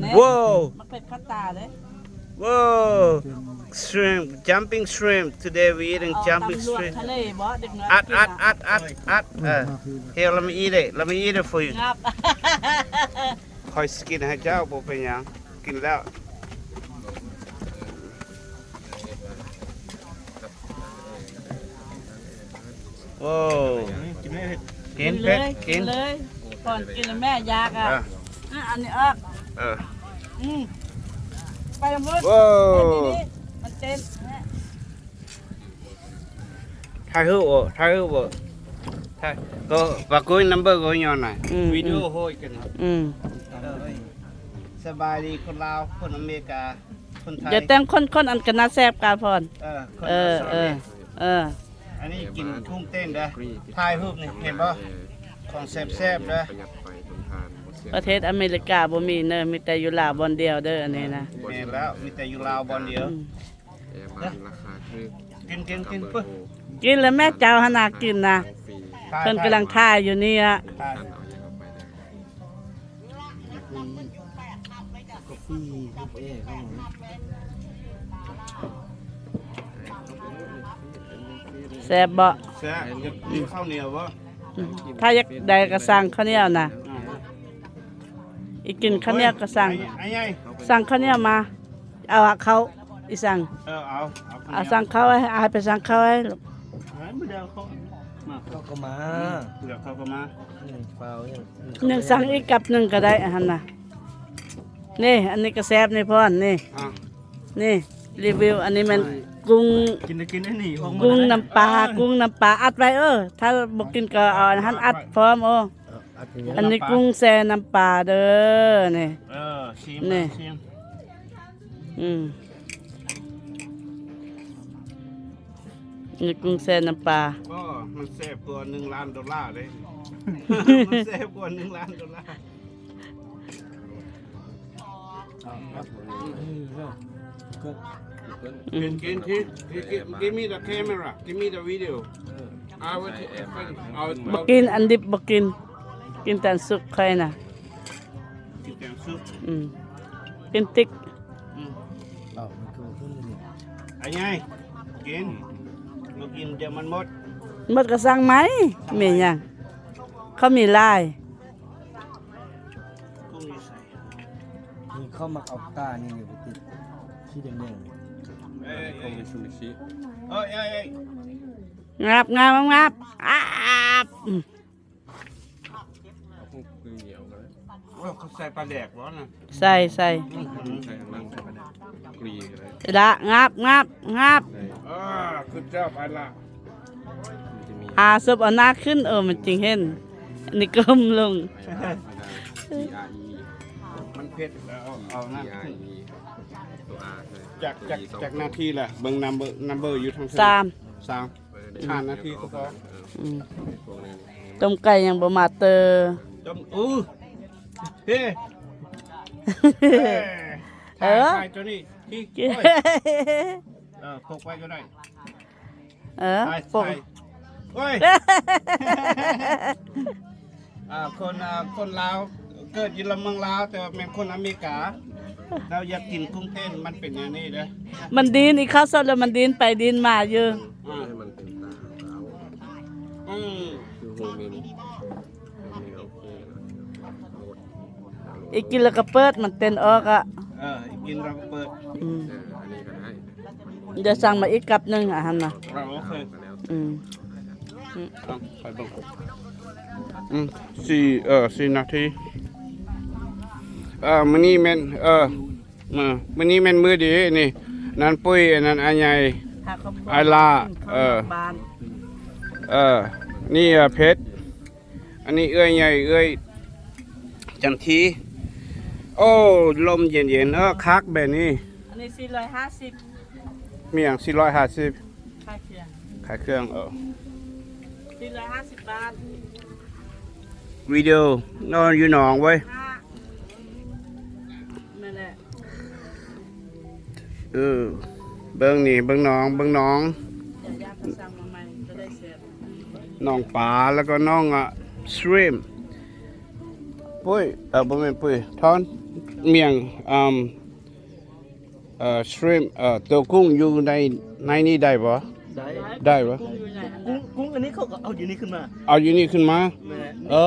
ແນ່ Whoa! ມັນເປັນຄັດຕາເດ້. Whoa! Shrimp, jumping shrimp. Today we eating ເອົາ jumping ຕຳລວດ shrimp. ທະເລບໍ່ ເດັກນ້ອຍ ອັດ ກິນ ອັດ ອັດ ອັດ ອັດ ເອີ Here, let me eat it. Let me eat it for you. ງັບ ຂ້ອຍຊິກິນໃຫ້ເຈົ້າ ບໍ່ເປັນຫຍັງ ກິນແລ້ວ. ໂອ້ ກິນເລີຍ ກິນເຜັດ ກິນ ກິນເລີຍ ກ່ອນກິນແມ່ຢາກອະ. ເອີ ອື ອັນນີ້ອອກ ເອີ ອື ໄປໝົດ. ໂອ້ ມັນເຕັມ ຖ່າຍຮູບບໍ່ ຖ່າຍຮູບບໍ່ ຖ່າຍ ກໍ ປາກຸຍ ນຳເບີ ກໍຍ້ອນນະ ອືມ ວິດີໂອໂຫຍກັນ ອືມ ສະບາຍດີຄົນລາວ ຄົນອາເມລິກາ ຄົນໄທ ຢ່າແຕ່ງຄົນໆ ອັນກະໜ້າແຊບກາພອນ. ເອີ ຄົນ ເອີ ລາວ ເອີ ເອີ ອັນນີ້ກິນກຸ້ງເຕັ້ນເດີ ຖ່າຍຮູບນີ້ເຫັນບໍ່ ຂອງແຊບໆເດີ. ປະເທດອາເມລິກາບໍ່ມີເນີ່ ມີແຕ່ຢູ່ລາວບ່ອນດຽວເດີ ອັນນີ້ນະ. ແມ່ນແລ້ວ ມີແຕ່ຢູ່ລາວບ່ອນດຽວ ອືມ ແຕ່ວ່າລາຄາຖືກ ກິນ ກິນ ກິນ ປຶ້ ກິນແລ້ວແມ່ເຈົ້າຫັ້ນນະ ກິນນະ ເພິ່ນກຳລັງຖ່າຍຢູ່ນີ້ອະ. ແຊບບໍ່? ແຊບ ຢາກກິນເຂົ້າໜຽວບໍ່? ອືມ ຖ້າຢາກໄດ້ກໍສັ່ງເຂົ້າໜຽວນະ ອືມ ອີກກິນເຂົ້າໜຽວກໍສັ່ງ ສັ່ງເຂົ້າໜຽວມາ. ເອົາເຂົ້າອີ່ສັງ ເອີ ເອົາ ເອົາ ສັ່ງເຂົ້າໃຫ້ ໃຫ້ໄປສັ່ງເຂົ້າໃຫ້ລູກ ເຂົ້າກໍມາ ດຽວເຂົ້າກໍມາ ໜຶ່ງເຂົ້າ ໜຶ່ງສັ່ງອີກກັບໜຶ່ງກໍໄດ້ ອັນຫັ້ນນະ. ນີ້ ອັນນີ້ກໍແຊບນີ້ພອນ ນີ້ ອ່າ ນີ້ ຣີວິວ ອັນນີ້ແມ່ນກຸ້ງ ກິນໄດ້ ກິນໄດ້ນີ້ ກຸ້ງນ້ຳປາ ກຸ້ງນ້ຳປາ ອັດໄວ້ ເອີ ຖ້າບໍ່ກິນກໍເອົາອັນຫັ້ນອັດພ້ອມ ໂອ້ ອັນນີ້ກຸ້ງແຊ່ນ້ຳປາເດີ ນີ້ ເອີ ຊີມ ນີ້ ຊີມ ອືມ ນີ້ກຸ້ງແຊ່ນ້ຳປາ ໂອ້ ມັນແຊບກວ່າໜຶ່ງລ້ານໂດລາເດ້ ມັນແຊບກວ່າໜຶ່ງລ້ານໂດລາ. ກິນ ກິນ ກິນ ກິນ Give me the camera. Give me the video. I will take a photo. ບໍ່ກິນ ອັນດິບບໍ່ກິນ ກິນແຕ່ອັນສຸກຂ້ອຍນະ ກິນແຕ່ອັນສຸກ ອືມ ກິນຕິກ ອືມ ເອົາ ອັນໃຫຍ່ ກິນ ບໍ່ກິນດຽວມັນໝົດ ໝົດກໍສັ່ງໃໝ່ ແມ່ນຫຍັງ ເຂົາມີຫຼາຍ. ກຸ້ງຢູ່ໃສ? ນີ້ເຂົາມັກເອົາຕານີ້ໄປຕິດ ສີແດງໆ ເອີຍ ເອີຍ ເອີຍ ງາບ ງາບ ງາບ ອາບ ອືມ ເອົາກຸ້ງຄືໜຽວກັນເລີຍ ໂອ້ຍ ເຂົາໃສ່ປາແດກບໍ່ນະ? ໃສ່ ໃສ່ ອືມ ໃສ່ທາງຫຼັງ ໃສ່ປາແດກ ກຣີກັນເລີຍ ລະ ງາບ ງາບ ງາບ ເອີ ຄືເຈົ້າໄປລະ ອາ ສົບເອົາໜ້າຂຶ້ນ ເອີ ມັນຈຶ່ງເຫັນ ອັນນີ້ກົ້ມລົງ ມັນເຜັດ ເອົາ ເອົາໜ້າຂຶ້ນ ຈັກ ຈັກ ຈັກນາທີລະ ເບິ່ງນຳເບີ ນຳເບີຢູ່ທາງເທິງ ສາມ ສາມ ຫ້ານາທີກໍພໍ ອືມ ຕົ້ມໄກ່ຍັງບໍ່ມາເຕີ ຕົ້ມ ໂອ້ ເຮ ເອີ ຖ່າຍ ຖ່າຍຕົວນີ້ ທີ່ ໂອ້ຍ ເອີ ປົກໄວ້ກໍໄດ້ ເອີ ປົກ ໂອ້ຍ ອ່າ ຄົນ ອ່າ ຄົນລາວ ເກີດຢູ່ລະເມືອງລາວ ແຕ່ວ່າແມ່ນຄົນອາເມລິກາ ລາວຢາກກິນກຸ້ງເຕັ້ນ ມັນເປັນແນວນີ້ເດີ ມັນດີ້ນ ອີກຄາວສົດແລ້ວມັນດີ້ນໄປດີ້ນມາຢູ່ ອ່າ ໃຫ້ມັນເປັນຕາຂາວ ອືມ ຄືໂຮເມນ ໂຮເມນ ໂອເຄ ອີກກິນແລ້ວກໍເປີດ ມັນເຕັ້ນອອກອະ ເອີ ອີກກິນແລ້ວກໍເປີດ ອືມ ເອີ ອັນນີ້ກໍໄດ້ ດຽວສັ່ງມາອີກກັບໜຶ່ງ ອາຫານນະ ເອີ ໂອເຄ ອືມ ອືມ ເອົາ ໄປເບິ່ງ ອືມ ສີ່ ເອີ ສີ່ນາທີ ເອີ ມື້ນີ້ແມ່ນ ເອີ ມື້ນີ້ແມ່ນມື້ດີນີ້ ນັ້ນປຸ້ຍ ອັນນັ້ນອາໃຫຍ່ ອາຍລາ ເອີ ເອີ ນີ້ ອາ ເພັດ ອັນນີ້ເອື້ອຍໃຫຍ່ ເອື້ອຍຈັນທີ ໂອ້ ລົມເຢັນໆ ເອີ ຄັກແບບນີ້ ອັນນີ້ສີ່ຮ້ອຍຫ້າສິບ ມີຫຍັງ ສີ່ຮ້ອຍຫ້າສິບ ຂາຍເຄື່ອງ ຂາຍເຄື່ອງ ເອີ ສີ່ຮ້ອຍຫ້າສິບບາດ ວິດີໂອ ນອນຢູ່ໜອງເວີຍ ແມ່ນແຫຼະ ເອີ ເບິ່ງນີ້ ເບິ່ງໜອງ ເບິ່ງໜອງ ໜອງປາ ແລ້ວກໍໜອງ ອາ ຊຣິມ ປຸ້ຍ ເອີ ບໍ່ແມ່ນປຸ້ຍ ທອນ ມຽງ ເອີ່ມ ເອີ່ shrimp ເອີ່ ຕົວກຸ້ງຢູ່ໃນ ໃນນີ້ໄດ້ບໍ່? ໄດ້ ໄດ້ບໍ່? ກຸ້ງ ກຸ້ງອັນນີ້ເຂົາກໍເອົາຢູ່ນີ້ຂຶ້ນມາ ເອົາຢູ່ນີ້ຂຶ້ນມາ ແມ່ນ ເອີ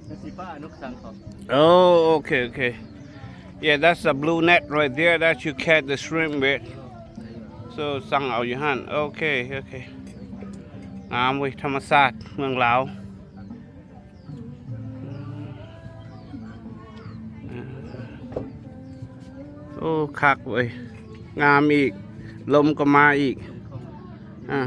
ເປັນສີຟ້າ ນົກສັງເຂົາ Oh, okay, okay. Yeah, that's a blue net right there that you catch the shrimp with. So ສັງເອົາຢູ່ຫັ້ນ ໂອເຄ ໂອເຄ ງາມເວີຍ ທຳມະຊາດເມືອງລາວ. ໂອ້ ຄັກເວີຍ ງາມອີກ ລົມກໍມາອີກ ອ່າ